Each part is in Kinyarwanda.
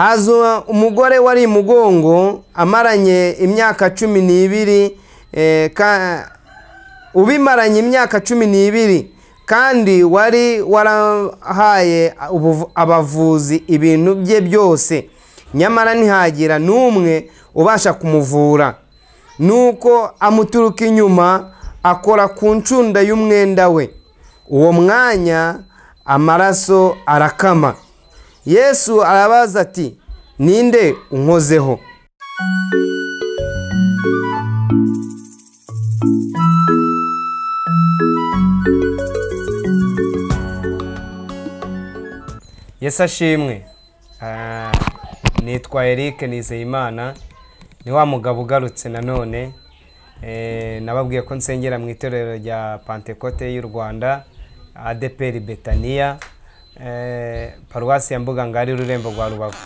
Haza umugore wari imugongo amaranye imyaka 12, ubimaranye imyaka 12, kandi wari warahaye abavuzi ibintu bye byose, nyamara ntihagira n'umwe ubasha kumuvura. Nuko amuturuka inyuma akora ku ncunda y'umwenda we, uwo mwanya amaraso arakama. Yesu arabaza ati: ninde unkozeho? Yesu ashimwe. Nitwa Eric Nizeyimana, ni wa mugabo ugarutse nanone. Nababwiye ko nsengera mu itorero rya Pantekote y'u Rwanda, ADPR Betania, paruwasi ya Mbuga Ngari, Rurembo rwa Rubavu.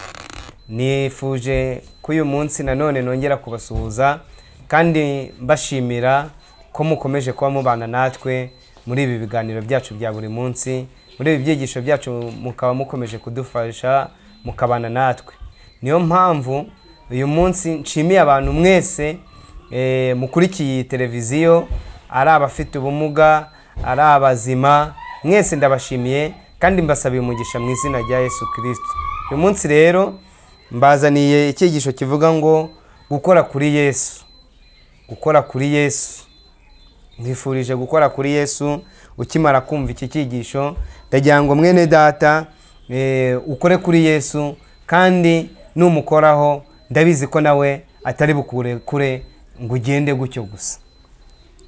Nifuje ko uyu munsi nanone nongera kubasuhuza kandi mbashimira ko mukomeje kuba mubana natwe muri ibi biganiro byacu bya buri munsi, muri ibi byigisho byacu mukaba mukomeje kudufasha mukabana natwe. Niyo mpamvu uyu munsi nshimiye abantu mwese mukurikiye iyi televiziyo, ari abafite ubumuga, ari abazima, mwese ndabashimiye kandi mbasabiye umugisha mu izina rya Yesu Kristo. Uyu munsi rero mbazaniye icyigisho kivuga ngo gukora kuri Yesu. Gukora kuri Yesu. Nkwifurije gukora kuri Yesu. Ukimara kumva iki cyigisho, ndagira ngo mwene data ukore kuri Yesu, kandi numukoraho ndabizi ko nawe atari bukure kure ngo ugende gutyo gusa.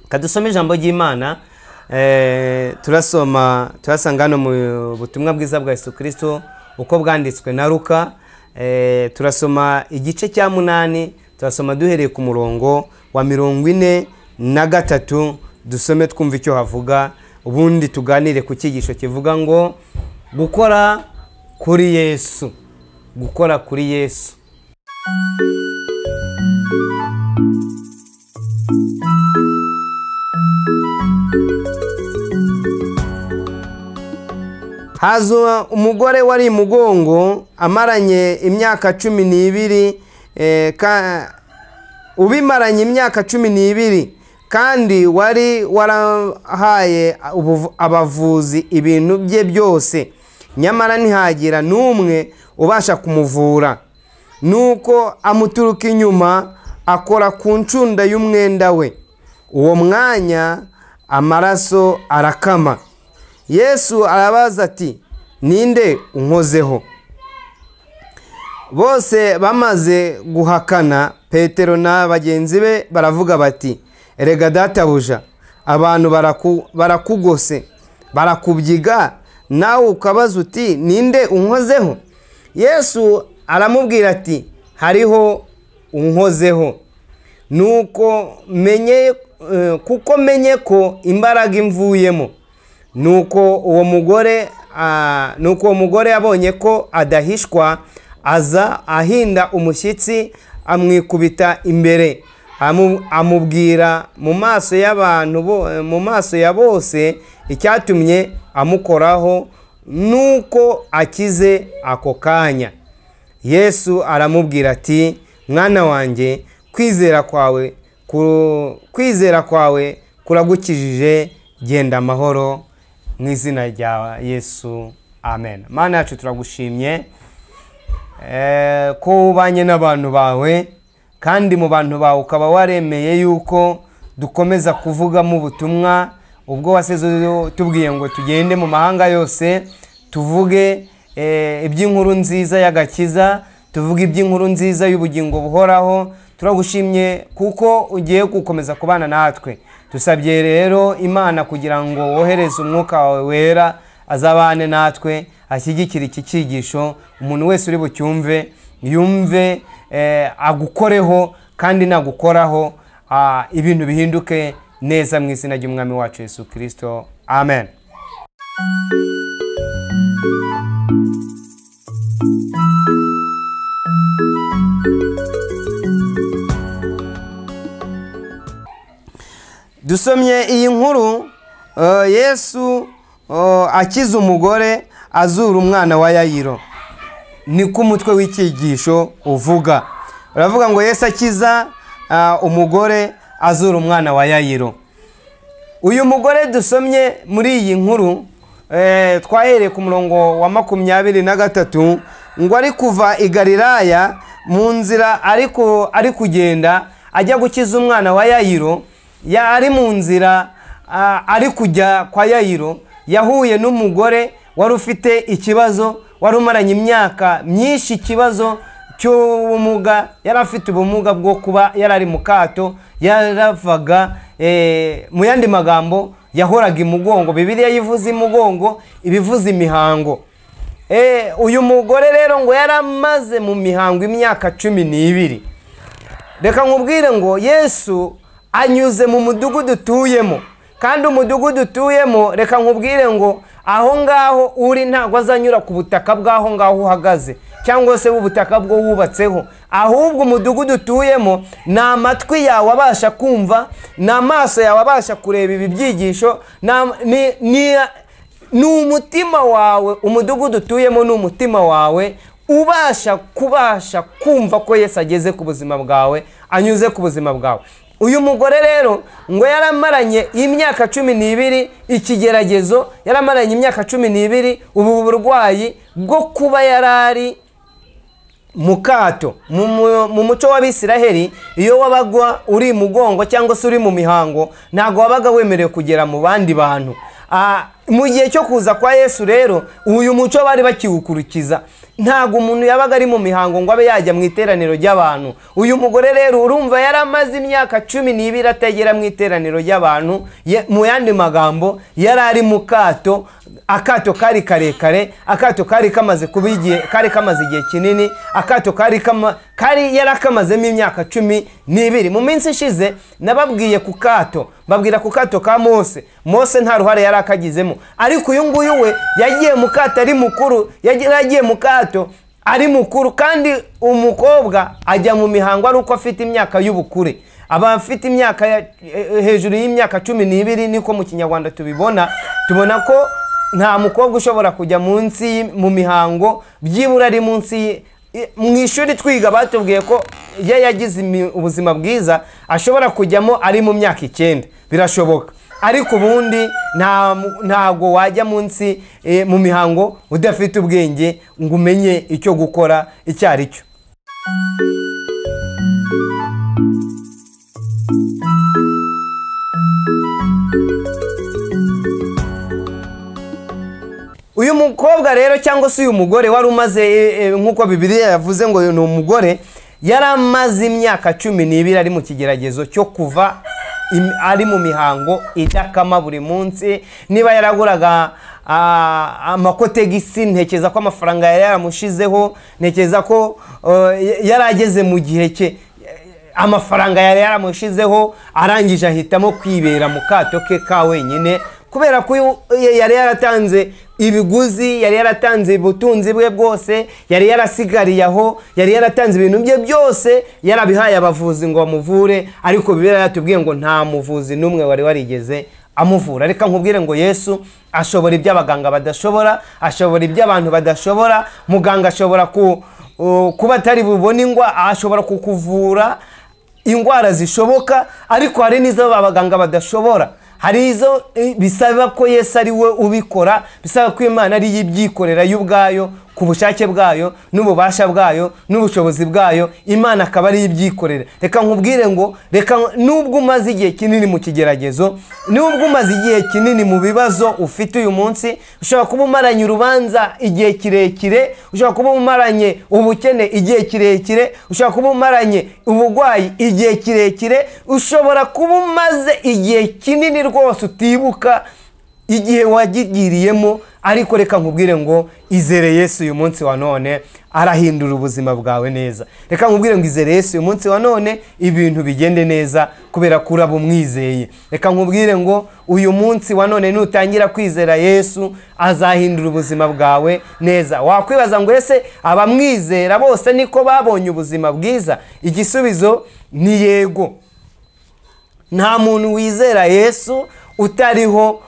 Kadusome ijambo ry'Imana. Turasoma turasanga hano mu butumwa bwiza bwa Yesu Kristo uko bwanditswe na Luka. Turasoma igice cya 8, turasoma duhereye ku murongo wa 43, dusome twumva icyo havuga, ubundi tuganire ku cyigisho kivuga ngo gukora kuri Yesu. Gukora kuri Yesu. Haza umugore wari imugongo amaranye imyaka 12, ubimaranye imyaka 12, kandi wari warahaye abavuzi ibintu bye byose, nyamara ntihagira n'umwe ubasha kumuvura. Nuko amuturuka inyuma akora ku ncunda y'umwenda we, uwo mwanya amaraso arakama. Yesu arabaza ati: ninde unkozeho? Bose bamaze guhakana, Petero na bagenzi be baravuga bati: erega databuja, abantu barakugose, barakubyiga, nawe ukabaza uti ninde unkozeho? Yesu aramubwira ati: hariho unkozeho, nuko menye, kuko menye ko imbaraga imvuyemo. Nuko uwo mugore abonye ko adahishwa, aza ahinda umushyitsi, amwikubita imbere, amubwira mu maso y'abantu, mu maso ya bose icyatumye amukoraho, nuko akize ako kanya. Yesu aramubwira ati: mwana wanjye, kwizera kwawe kuragukijije, genda amahoro mu izina rya Yesu, amen. Mana yacu, turagushimye ko ubanye n'abantu bawe, kandi mu bantu bawe ukaba waremeye yuko dukomeza kuvuga mu butumwa ubwo waseze tubwiye ngo tugende mu mahanga yose tuvuge iby'inkuru nziza y'agakiza, tuvuge iby'inkuru nziza y'ubugingo buhoraho. Turagushimye kuko ugiye gukomeza kubana natwe. Tusabye rero Imana kugira ngo wohereze umwuka wawe wera azabane natwe, ashyigikire iki cyigisho, umuntu wese uri bucyumve yumve, agukoreho, kandi nagukoraho ibintu bihinduke neza mu izina ry'Umwami wacu Yesu Kristo, amen. Dusomye iyi nkuru, Yesu akiza umugore azura umwana wa Yayiro. Niko umutwe w'icyigisho uvuga. Uravuga ngo Yesu akiza umugore azura umwana wa Yayiro. Uyu mugore dusomye muri iyi nkuru, twahereye ku murongo wa 23, ngo ari kuva i Galilaya mu nzira ari kugenda ajya gukiza umwana wa Yayiro. Ari mu nzira ari kujya kwa Yayiro, yahuye n'umugore wari ufite ikibazo, wari umaranye imyaka myinshi ikibazo cy'ubumuga. Yari afite ubumuga bwo kuba yari ari mu kato, yaravaga, mu yandi magambo yahoraga imugongo. Bibiliya yivuze imugongo ibivuze imihango. Uyu mugore rero ngo yaramaze mu mihango imyaka 12. Reka nkubwire ngo Yesu anyuze mu mudugudu utuyemo, kandi umudugudu utuyemo, reka nkubwire ngo aho ngaho uri ntabwo azanyura ku butaka bw'aho ngaho uhagaze cyangwa se ubutaka bwo wubatseho, ahubwo umudugudu utuyemo ni amatwi yawe abasha kumva, ni amaso yawe abasha kureba ibi byigisho, ni umutima wawe. Umudugudu utuyemo ni umutima wawe ubasha kubasha kumva ko Yesu ageze ku buzima bwawe, anyuze ku buzima bwawe. Uyu mugore rero ngo yaramaranye imyaka 12 ikigeragezo, yaramaranye imyaka 12 ubu burwayi bwo kuba yarari mu kato. Mu muco w'Abisiraheli, iyo wabagwa uri mugongo cyangwa se uri mu mihango, ntago wabaga wemerewe kugera mu bandi bantu. Mu gihe cyo kuza kwa Yesu rero uyu muco bari bakiwukurikiza, ntago umuntu yabaga ari mu mihango ngo abe yajya mu iteraniro ry'abantu. Uyu mugore rero urumva yaramaze imyaka 12 atagera mu iteraniro ry'abantu. Mu yandi magambo yari ari mu kato, akato kari karekare, akato kari kamaze kuba igihe, kari kamaze igihe kinini, akato kari yarakamazemo imyaka 12. Mu minsi ishize nababwiye ku kato, babwira ku kato ka Mose. Mose nta ruhare yari akagizemo, ariko uyu nguyu we yagiye mu kato ari mukuru, yagiye mu kato ari mukuru. Kandi umukobwa ajya mu mihango ari uko afite imyaka y'ubukure, aba afite imyaka hejuru y'imyaka 12. Niko mu Kinyarwanda tubibona, tubona ko nta mukobwa ushobora kujya munsi mu mihango byibura ari munsi. Mu ishuri twiga batubwiye ko iyo yagize ubuzima bwiza ashobora kujyamo ari mu myaka 9, birashoboka, ariko ubundi ntago wajya munsi mu mihango udafite ubwenge ngo umenye icyo gukora icyo ari cyo. Uyu mukobwa rero cyangwa se uyu mugore wari umaze, nk'uko Bibiliya yavuze ngo ni umugore, yaramaze imyaka 12 ari mu kigeragezo cyo kuva ari mu mihango idakama buri munsi. Niba yaraguraga amakotegisi, ntekereza ko amafaranga yari yaramushizeho, ntekereza ko yarageze mu gihe cye amafaranga yari yaramushizeho, arangije ahitamo kwibera mu kato ke ka wenyine, kubera ko yari yaratanze ibiguzi, yari yaratanze ubutunzi bwe bwose, yari yarasigariye aho, yari yaratanze ibintu bye byose, yarabihaye abavuzi ngo bamuvure, ariko Bibiliya yatubwiye ngo nta muvuzi n'umwe wari warigeze amuvura. Reka nkubwire ngo Yesu ashobora ibyo abaganga badashobora, ashobora ibyo abantu badashobora. Muganga ashobora kuba atari bubone ingwa, ashobora kukuvura indwara zishoboka, ariko hari n'izo abaganga badashobora. Hari izo bisaba ko Yesu ari we ubikora, bisaba ko Imana ari yibyikorera y'ubwayo ku bushake bwayo n'ububasha bwayo n'ubushobozi bwayo, Imana akaba ari yibyikorera. Reka nkubwire ngo reka nubwo umaze igihe kinini mu kigeragezo, nubwo umaze igihe kinini mu bibazo ufite uyu munsi, ushobora kuba umaranye urubanza igihe kirekire, ushobora kuba umaranye ubukene igihe kirekire, ushobora kuba umaranye ubugwayi igihe kirekire, ushobora kuba umaze igihe kinini rwose utibuka igihe wagigiriyemo, ariko reka nkubwire ngo izere Yesu uyu munsi wa none arahindura ubuzima bwawe neza. Reka nkubwire ngo izere Yesu uyu munsi wa none ibintu bigende neza kubera ko uraba umwizeye. Reka nkubwire ngo uyu munsi wa none nutangira kwizera Yesu azahindura ubuzima bwawe neza. Wakwibaza ngo ese abamwizera bose niko babonye ubuzima bwiza? Igisubizo ni yego. Nta muntu wizera Yesu utariho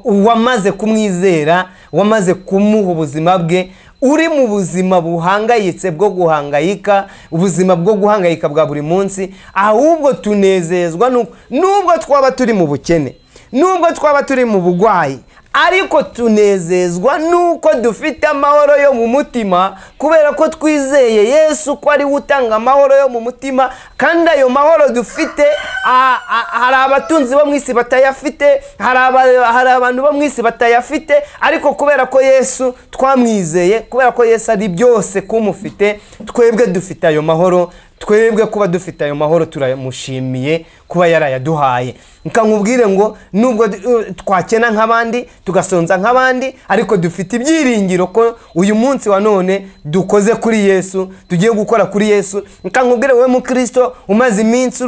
uwamaze kumwizera, wamaze kumuha ubuzima bwe, uri mu buzima buhangayitse bwo guhangayika, ubuzima bwo guhangayika bwa buri munsi, ahubwo tunezezwa nubwo twaba turi mu bukene, nubwo twaba turi mu bugwayi, ariko tunezezwa nuko dufite amahoro yo mu mutima, kubera ko twizeye Yesu ko ari we utanga amahoro yo mu mutima. Kandi ayo mahoro dufite, hari abatunzi bo mu isi batayafite, hari abantu bo mu isi batayafite, ariko kubera ko Yesu twamwizeye, kubera ko Yesu ari byose kumufite, twebwe dufite ayo mahoro. Twebwe kuba dufite ayo mahoro turamushimiye kuba yarayaduhaye. Nkankubwire ngo nubwo twakena nk'abandi, tugasonza nk'abandi, ariko dufite ibyiringiro ko uyu munsi wa none dukoze kuri Yesu, tugiye gukora kuri Yesu. Nkankubwire wowe mukristo umaze iminsi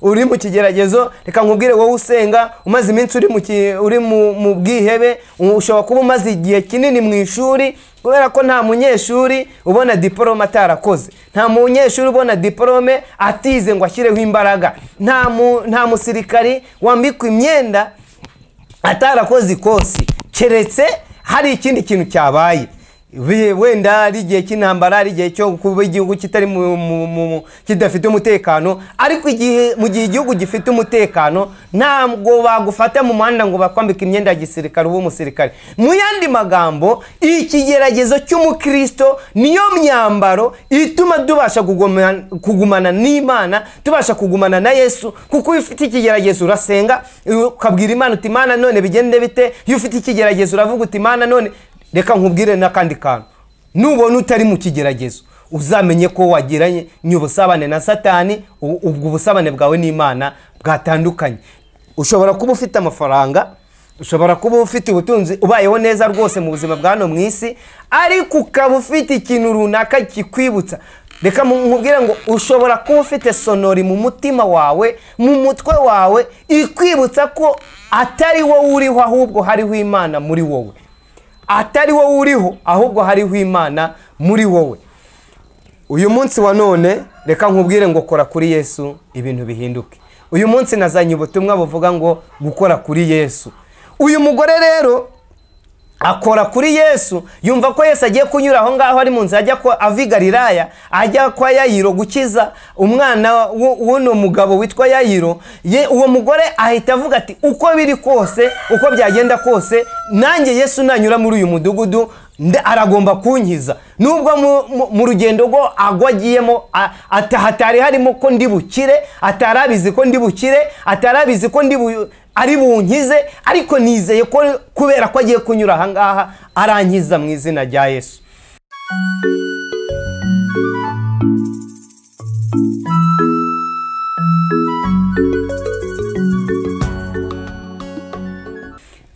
uri mu kigeragezo, reka nkubwire wowe usenga umaze iminsi uri mu bwihebe, ushobora kuba umaze igihe kinini mu ishuri, kubera ko nta munyeshuri ubona diplome atarakoze, nta munyeshuri ubona diplome atize ngo ashyireho imbaraga, nta musirikari wambikwa imyenda atarakoze ikosi, keretse hari ikindi kintu cyabaye, wenda ari igihe cy'intambara, ari igihe cyo kuba igihugu kitari kidafite umutekano. Ariko mu gihe igihugu gifite umutekano, ntabwo bagufata mu muhanda ngo bakwambike imyenda ya gisirikare ube umusirikare. Mu yandi magambo, ikigeragezo cy'umukristo niyo myambaro ituma tubasha kugumana n'Imana, tubasha kugumana na Yesu. Kuko iyo ufite ikigeragezo urasenga ukabwira Imana uti Imana none bigende bite. Iyo ufite ikigeragezo uravuga uti Imana none. Reka nkubwire n'akandi kantu, nubona utari mu kigeragezo uzamenye ko wagiranye ubusabane na Satani, ubwo ubusabane bwawe n'Imana bwatandukanye. Ushobora kuba ufite amafaranga, ushobora kuba ufite ubutunzi, ubayeho neza rwose mu buzima bwa hano mu isi, ariko ukaba ufite ikintu runaka kikwibutsa. Reka nkubwire ngo ushobora kuba ufite sonori mu mutima wawe, mu mutwe wawe, ikwibutsa ko atari wowe uriho, ahubwo hariho Imana muri wowe. Atari wowe uriho, ahubwo hariho Imana muri wowe. Uyu munsi wa none reka nkubwire ngo kora kuri Yesu ibintu bihinduke. Uyu munsi nazanye ubutumwa buvuga ngo gukora kuri Yesu. Uyu mugore rero akora kuri Yesu, yumva ko Yesu agiye kunyura aho ngaho, ari mu nzira ajya ko ava i Galilaya ajya kwa Yayiro gukiza umwana w'uno mugabo witwa Yayiro. Uwo mugore ahita avuga ati uko biri kose, uko byagenda kose, nanjye Yesu nanyura muri uyu mudugudu aragomba kunkiza. Nubwo mu rugendo rwo agwa agiyemo hatari harimo ko ndi bukire, atarabizi ko ndi bukire, atarabizi ko ndi ari bunkize, ariko nizeye ko kubera ko agiye kunyura aha ngaha arankiza mu izina rya Yesu.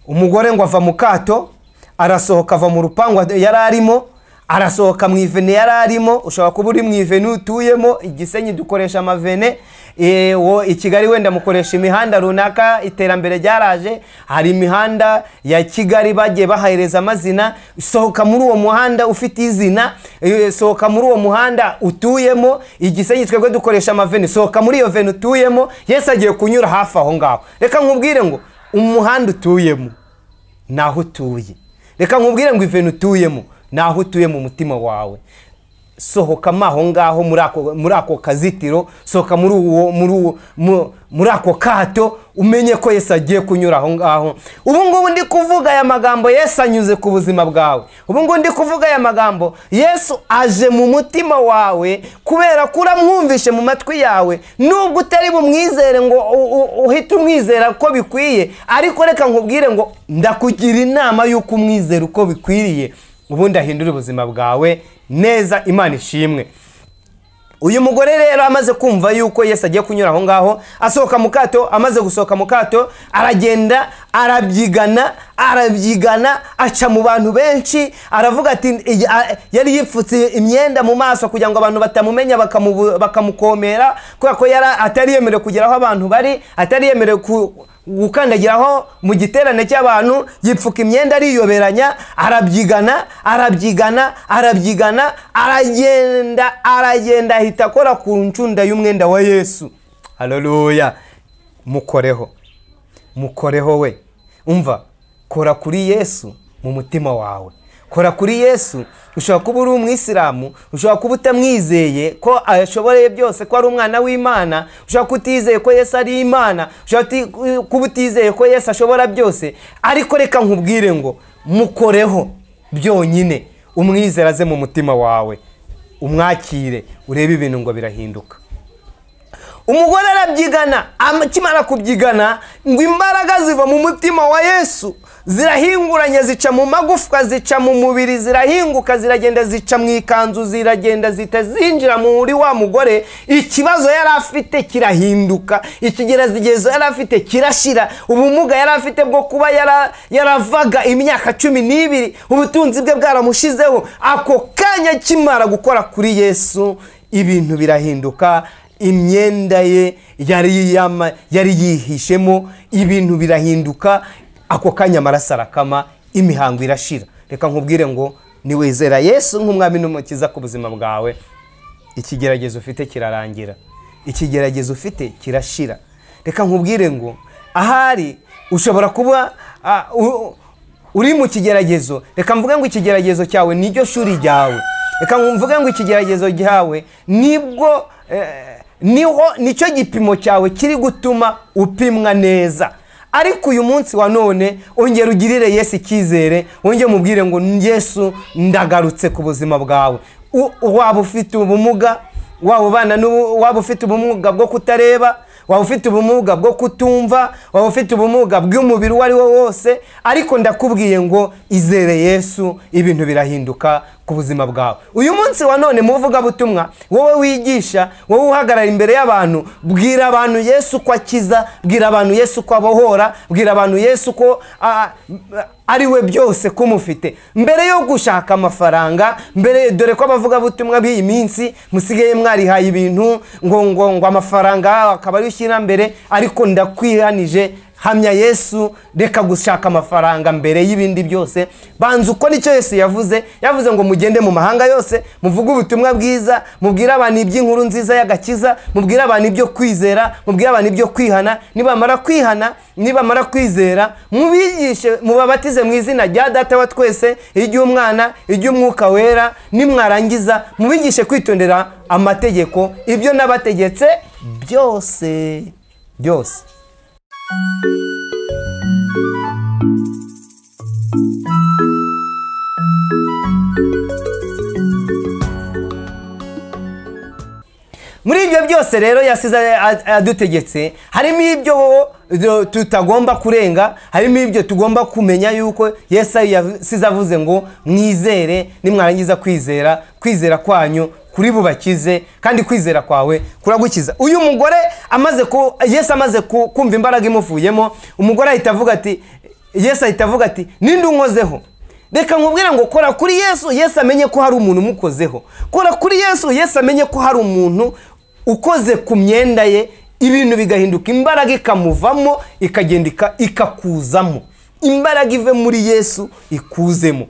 Umugore ngo ava mu kato, arasohoka ava mu rupangu yari arimo, arasohoka mu ivene yari arimo. Ushobora kuba uri mu ivene utuyemo, Igisenyi dukoresha amavene, i Kigali wenda mukoresha imihanda runaka, iterambere ryaraje, hari imihanda ya Kigali bagiye bahereza amazina. Sohoka muri uwo muhanda ufite izina, sohoka muri uwo muhanda utuyemo. Igisenyi twebwe dukoresha amavene, sohoka muri iyo vene utuyemo. Yesu agiye kunyura hafi aho ngaho. Reka nkubwire ngo umuhanda utuyemo naho utuye, reka nkubwire ngo ivene utuyemo naho utuye mu mutima wawe. Sohoka aho ngaho muri ako kazitiro, sohoka muri ako kato, umenye ko Yesu agiye kunyura aho ngaho. Ubu ngubu ndi kuvuga aya magambo, Yesu anyuze ku buzima bwawe. Ubu ngubu ndi kuvuga aya magambo, Yesu aje mu mutima wawe, kubera ko uramwumvishe mu matwi yawe. Nubwo utari bumwizere ngo uhite umwizera ko bikwiye, ariko reka nkubwire ngo ndakugira inama y'uko umwizera uko bikwiriye, ubundi ahindura ubuzima bwawe neza. Imana ishimwe. Uyu mugore rero amaze kumva yuko Yesu agiye kunyura aho ngaho, asohoka mu kato. Amaze gusohoka mu kato, aragenda arabyigana, arabyigana, aca mu bantu benshi. Aravuga ati, yari yipfutse imyenda mu maso kugira ngo abantu batamumenya bakamukomera, kubera ko yari atari yemerewe kugera aho abantu bari, atari yemerewe gukandagiraho mu giterane cy'abantu. Yipfuka imyenda ariyoberanya, arabyigana, arabyigana, arabyigana, aragenda, aragenda, ahita akora ku ncunda y'umwenda wa Yesu. Haleluya! Mukoreho, mukoreho we. Umva, kora kuri Yesu mu mutima wawe. Kora kuri Yesu. Ushobora kuba uri umwisilamu, ushobora kuba utamwizeye ko ashoboreye byose, ko ari umwana w'Imana, ushobora kutizeye ko Yesu ari Imana, ushobora kuba utizeye ko Yesu ashobora byose, ariko reka nkubwire ngo mukoreho byonyine, umwizera aze mu mutima wawe, umwakire, urebe ibintu ngo birahinduka. Umugore arabyigana, akimara kubyigana ngo imbaraga ziva mu mutima wa Yesu zirahinguranya, zica mu magufwa, zica mu mubiri, zirahinguka, ziragenda zica mu ikanzu, ziragenda zitazinjira muri wa mugore. Ikibazo yari afite kirahinduka, ikigeragezo yari afite kirashira, ubumuga yari afite bwo kuba yaravaga imyaka 12, ubutunzi bwe bwaramushizeho. Ako kanya akimara gukora kuri Yesu ibintu birahinduka, imyenda ye yari yihishemo, ibintu birahinduka. Ako kanya amaraso arakama, imihango irashira. Reka nkubwire ngo niwizera Yesu nk'umwami n'umukiza ku buzima bwawe, ikigeragezo ufite kirarangira, ikigeragezo ufite kirashira. Reka nkubwire ngo ahari ushobora kuba uri mu kigeragezo, reka mvuge ngo ikigeragezo cyawe niryo shuri ryawe, reka mvuge ngo ikigeragezo cyawe nibwo niho nicyo gipimo cyawe kiri gutuma upimwa neza. Ariko uyu munsi wa none ongera ugirire Yesu icyizere, wongere umubwire ngo Yesu ndagarutse ku buzima bwawe. Waba ufite ubumuga, waba ufite ubumuga bwo kutareba, waba ufite ubumuga bwo kutumva, waba ufite ubumuga bw'umubiri uwo ari wo wose, ariko ndakubwiye ngo izere Yesu, ibintu birahinduka ku buzima bwawe. Uyu munsi wa none muvuga butumwa, wowe wigisha, wowe uhagarara imbere y'abantu, bwira abantu Yesu ko akiza, bwira abantu Yesu ko abohora, bwira abantu Yesu ko ari we byose kumufite. Mbere yo gushaka amafaranga, mbere dore ko abavuga butumwa b'iyi minsi musigaye mwarihaye ibintu ngo ngo ngo amafaranga akaba ari ushyira mbere, ariko ndakwihanije, hamya Yesu, reka gushaka amafaranga mbere y'ibindi byose. Banza uko nicyo Yesu yavuze, yavuze ngo mugende mu mahanga yose, muvuge ubutumwa bwiza, mubwire abantu iby'inkuru nziza y'agakiza, mubwire abantu ibyo kwizera, mubwire abantu ibyo kwihana. Nibamara kwihana, nibamara kwizera, mubigishe, mubabatize mu izina rya Data wa twese, iry'Umwana, iry'Umwuka Wera. Nimwarangiza mubigishe kwitondera amategeko, ibyo nabategetse byose byose. Muri ibyo byose rero yasize adutegetse, harimo ibyo tutagomba kurenga, harimo ibyo tugomba kumenya yuko Yesu yasize avuze ngo mwizere, nimwarangiza kwizera, kwizera kwanyu kuri bubakize, kandi kwizera kwawe kuragukiza. Uyu mugore amaze ko Yesu amaze kumva imbaraga imuvuyemo, umugore ahita avuga ati, Yesu ahita avuga ati ninde unkozeho? Reka nkubwire ngo kora kuri Yesu, Yesu amenye ko hari umuntu umukozeho. Kora kuri Yesu, Yesu amenye ko hari umuntu ukoze ku myenda ye, ibintu bigahinduka, imbaraga ikamuvamo ikagenda ikakuzamo. Imbaraga ive muri Yesu ikuzemo.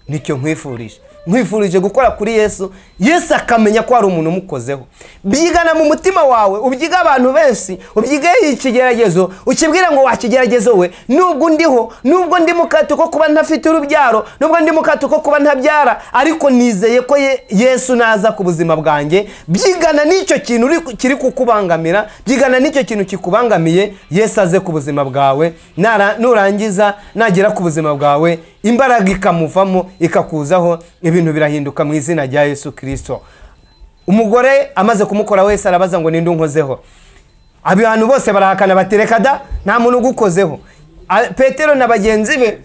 Nicyo nkwifurije. Nkwifurije gukora kuri Yesu, Yesu akamenya ko hari umuntu umukozeho. Byigana mu mutima wawe, ubyiga abantu benshi, ubyige ikigeragezo, ukibwira ngo wakigeragezo we, nubwo ndiho, nubwo ndi mukato ko kuba ntafite urubyaro, nubwo ndi mukato ko kuba ntabyara, ariko nizeye ko Yesu naza ku buzima bwanjye. Byigana n'icyo kintu kiri kukubangamira, byigana n'icyo kintu kikubangamiye, Yesu aze ku buzima bwawe. Nurangiza nagera ku buzima bwawe, imbaraga ikamuvamo ikakuzaho, ibintu birahinduka mu izina rya Yesu Kristo. Umugore amaze kumukora wese arabaza ngo ninde unkozeho? Abantu bose barahakana batereka da, nta muntu ugukozeho. Petero na bagenzi be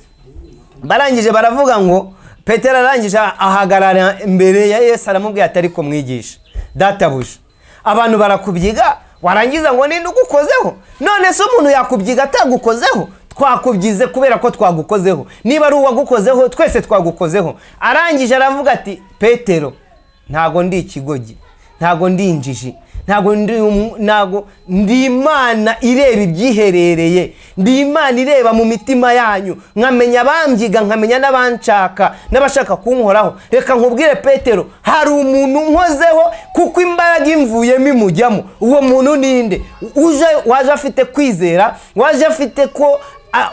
barangije baravuga ngo, Petero arangije ahagarara imbere ya Yesu aramubwira ati ariko mwigisha, databuja, abantu barakubyiga warangiza ngo ninde ugukozeho? None se umuntu yakubyiga atagukozeho? Twakubyize kubera ko twagukozeho. Niba ari uwagukozeho twese twagukozeho. Arangije aravuga ati Petero, ntago ndi ikigogi, ntago ndi injiji, ntago ndi Imana ireba ibyiherereye, ndi Imana ireba mu mitima yanyu, nkamenya abambyiga, nkamenya n'abanshaka, n'abashaka kunkoraho. Reka nkubwire Petero, hari umuntu nkozeho kuko imbaraga imvuyemo imujyamo. Uwo muntu ninde? Uje waje afite kwizera, waje afite ko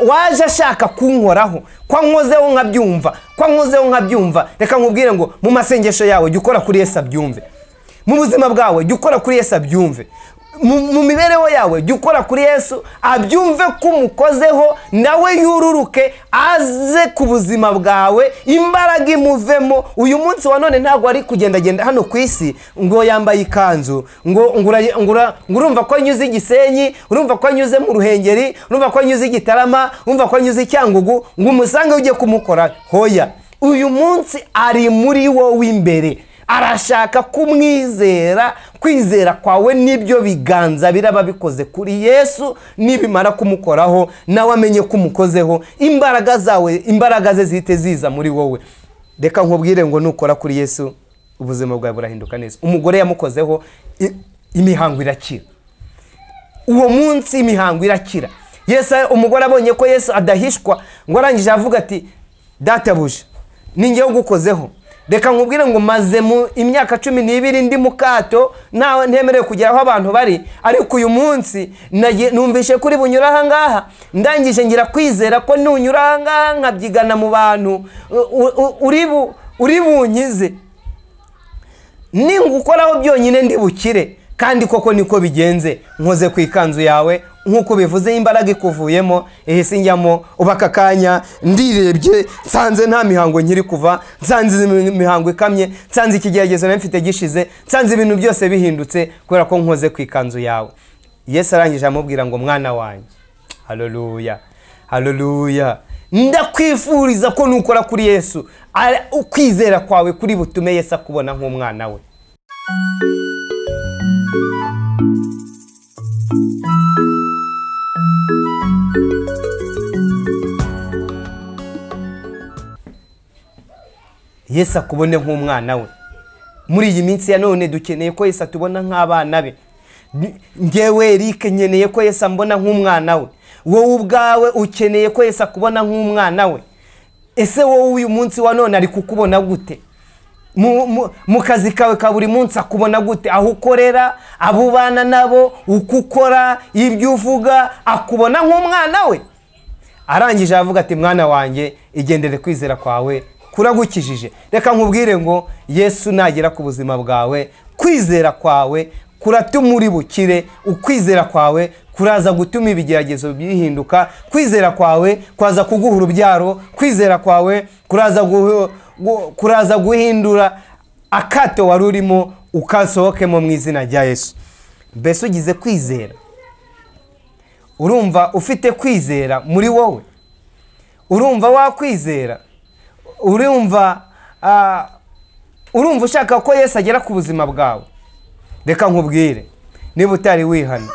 waje ashaka kunkoraho, ko ankozeho nkabyumva, ko ankozeho nkabyumva. Reka nkubwire ngo mu masengesho yawe jya ukora kuri Yesu abyumve, mu buzima bwawe jya ukora kuri Yesu abyumve, mu mibereho yawe jya ukora kuri Yesu abyumve ko umukozeho, nawe yururuke aze ku buzima bwawe, imbaraga imuvemo. Uyu munsi wa none ntabwo ari kugendagenda hano ku isi ngo yambaye ikanzu, ngo urumva ko anyuze Igisenyi, urumva ko anyuze mu Ruhengeri, urumva ko anyuze Igitarama, urumva ko anyuze Cyangugu, ngo umusange ugiye kumukora. Hoya, uyu munsi ari muri wowe imbere, arashaka kumwizera. Kwizera kwawe nibyo biganza biraba bikoze kuri Yesu, nibimara kumukoraho nawe amenye ko umukozeho, imbaraga zawe, imbaraga ze zihite ziza muri wowe. Reka nkubwire ngo nukora kuri Yesu ubuzima bwawe burahinduka neza. Umugore yamukozeho, imihango irakira. Uwo munsi imihango irakira. Yesu, umugore abonye ko Yesu adahishwa, ngo arangije avuga ati databuja, ninjye ugukozeho. Reka nkubwire ngo maze mu imyaka 12 ndi mu kato, nawe ntemerewe kugera aho abantu bari, ariko uyu munsi numvishe kuri bunyura aha ngaha, ndangije ngira kwizera ko nunyura aha ngaha nkabyigana mu bantu, uri bunkize, ningukoraho byonyine ndi bukire. Kandi koko niko bigenze, nkoze ku ikanzu yawe nkuko bivuze, imbaraga ikuvuyemo ihise njyamo. Ubaka kanya ndirebye nsanze nta mihango nkiri kuva, nsanze imihango ikamye, nsanze ikigeragezo nari mfite gishize, nsanze ibintu byose bihindutse kubera ko nkoze ku ikanzu yawe. Yesu arangije amubwira ngo mwana wanjye, haleluya, haleluya, ndakwifuriza ko nukora kuri Yesu, ukwizera kwawe kuri butume Yesu akubona nk'umwana we. Yesu akubone nk'umwana we. Muri iyi minsi ya none dukeneye ko Yesu atubona nk'abana be. Ngewe Eric nkeneye ko Yesu ambona nk'umwana we. Wowe ubwawe ukeneye ko Yesu akubona nk'umwana we. Ese wowe uyu munsi wa none ari kukubona gute? Mu kazi kawe ka buri munsi akubona gute? Aho ukorera, abo ubana nabo, uko ukora, ibyo uvuga, akubona nk'umwana we? Arangije avuga ati mwana wanjye, igendere kwizera kwawe kuragukijije. Reka nkubwire ngo Yesu nagera ku buzima bwawe, kwizera kwawe kuratuma uri bukire, ukwizera kwawe kuraza gutuma ibigeragezo bihinduka, kwizera kwawe kwaza kuguha urubyaro, kwizera kwawe kuraza guhindura akato wari urimo ukasohokemo mu izina rya Yesu. Mbese ugize kwizera, urumva ufite kwizera muri wowe, urumva wakwizera, urumva ushaka ko Yesu agera ku buzima bwawe. Reka nkubwire, niba utari wihana,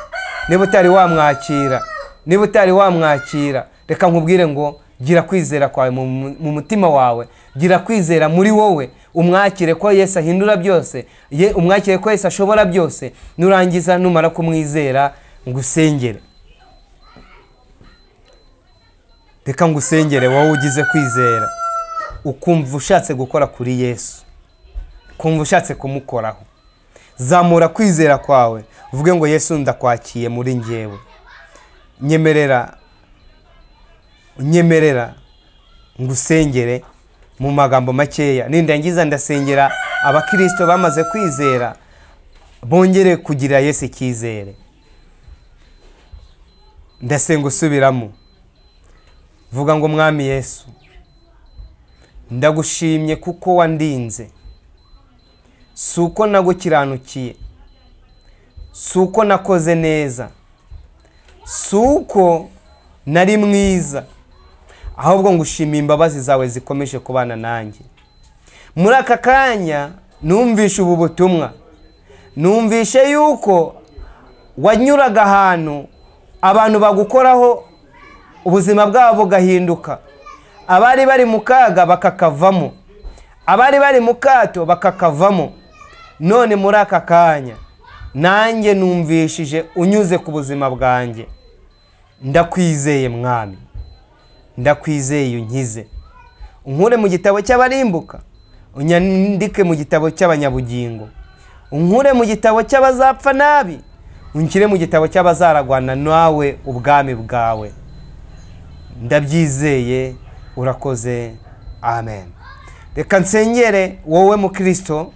niba utari wamwakira, niba utari wamwakira, reka nkubwire ngo gira kwizera kwawe mu mutima wawe, gira kwizera muri wowe, umwakire ko Yesu ahindura byose, umwakire ko Yesu ashobora byose. Nurangiza numara kumwizera ngusengere. Reka ngusengere wowe ugize kwizera, ukumva ushatse gukora kuri Yesu, kumva ushatse kumukoraho. Zamura kwizera kwawe, uvuge ngo Yesu ndakwakiye muri njyewe, nyemerera, nyemerera ngusengere. Mu magambo makeya nindangiza ndasengera abakristo bamaze kwizera bongere kugira Yesu icyizere. Ndasenga usubiramo, vuga ngo Mwami Yesu, ndagushimye kuko wandinze. Si uko nagukiranukiye, si uko nakoze neza, si uko nari mwiza, ahubwo ngushimiye imbabazi zawe zikomeje kubana nanjye. Muri aka kanya numvishe ubu butumwa, numvishe yuko wanyuraga ahantu abantu bagukoraho ubuzima bwabo bugahinduka, abari bari mu kaga bakakavamo, abari bari mu kato bakakavamo. None muri aka kanya nanjye numvishije unyuze ku buzima bwanjye, ndakwizeye Mwami, ndakwizeye unkize, unkure mu gitabo cy'abarimbuka unyandike mu gitabo cy'abanyabugingo, unkure mu gitabo cy'abazapfa nabi unshyire mu gitabo cy'abazaragwana nawe ubwami bwawe. Ndabyizeye, urakoze, amen. Reka nsengere wowe mukristo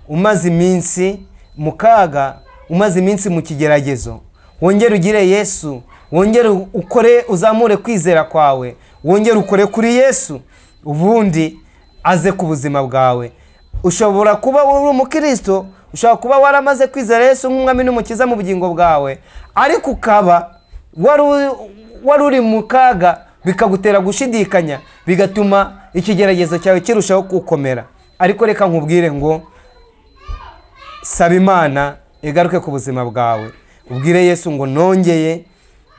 umaze iminsi mu kaga, umaze iminsi mu kigeragezo. Wongere ugire Yesu, wongere ukore, uzamure kwizera kwawe, wongere ukore kuri Yesu, ubundi aze ku buzima bwawe. Ushobora kuba uri umukristo, ushobora kuba waramaze kwizera Yesu nk'umwami n'umukiza mu bugingo bwawe, ariko ukaba wari uri mu kaga, bikagutera gushidikanya, bigatuma ikigeragezo cyawe kirushaho gukomera. Ariko reka nkubwire ngo saba Imana igaruke ku buzima bwawe, ubwire Yesu ngo nongeye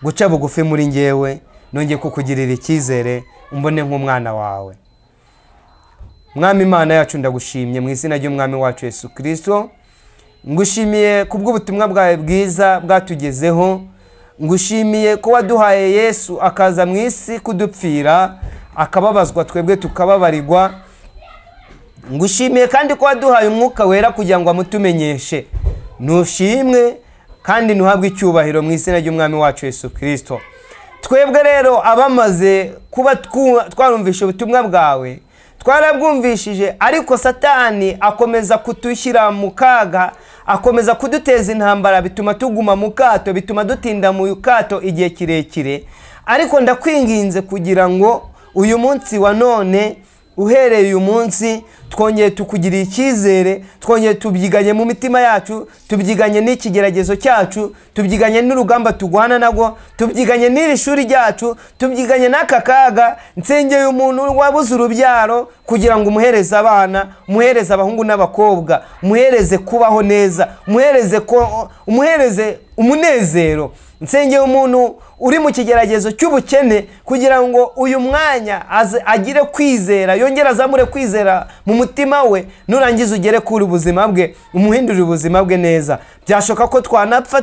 guca bugufi muri ngewe, nongeye kukugirira icyizere, umbone nk'umwana wawe. Mwami Imana yacu, ndagushimye mu izina ry'Umwami wacu Yesu Kristo. Ngushimiye kubw'ubutumwa bwawe bwiza bwatugezeho, ngushimiye ko waduhaye Yesu akaza mu isi kudupfira, akababazwa twebwe tukababarirwa. Ngushimiye kandi ko waduhaye Umwuka Wera kugira ngo amutumenyeshe. Nushimwe kandi ntuhabwe icyubahiro mu izina ry'Umwami wacu Yesu Kristo. Twebwe rero abamaze kuba twarumvishe ubutumwa bwawe, twarabwumvishije, ariko Satani akomeza kutushyira mu kaga, akomeza kuduteza intambara, bituma tuguma mu kato, bituma dutinda mu kato igihe kirekire. Ariko ndakwinginze kugira ngo uyu munsi wa none, uhereye uyu munsi, twongeye tukugirira icyizere, twongeye tubyiganye mu mitima yacu, tubyiganye n'ikigeragezo cyacu, tubyiganye n'urugamba turwana nagwo, tubyiganye n'iri shuri ryacu, tubyiganye n'aka kaga. Nsengeye umuntu wabuze urubyaro kugira ngo umuhereze abana, umuhereze abahungu n'abakobwa, umuhereze kubaho neza, umuhereze umunezero. Nsengeye umuntu uri mu kigeragezo cy'ubukene kugira ngo uyu mwanya agire kwizera, yongere azamure kwizera mu mutima we, nurangiza ugere kuri ubuzima bwe, umuhindurire ubuzima bwe neza. Byashoka ko twanapfa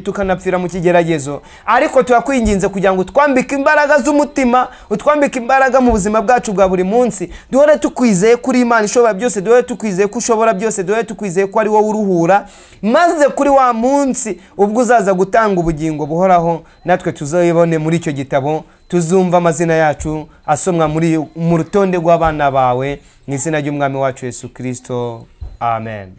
tukanapfira mu kigeragezo, ariko turakwinginze kugira ngo utwambike imbaraga z'umutima, utwambike imbaraga mu buzima bwacu bwa buri munsi. Duhore tukwizeye kuri Imana ishobora byose, duhore tukwizeye ko ushobora byose, duhore tukwizeye ko ari wowe uruhura, maze kuri wa munsi ubwo uzaza gutanga ubugingo buhoraho, natwe tuzayibone muri icyo gitabo, tuzumva amazina yacu asomwa mu rutonde rw'abana bawe, mu izina ry'Umwami wacu Yesu Kristo, amen.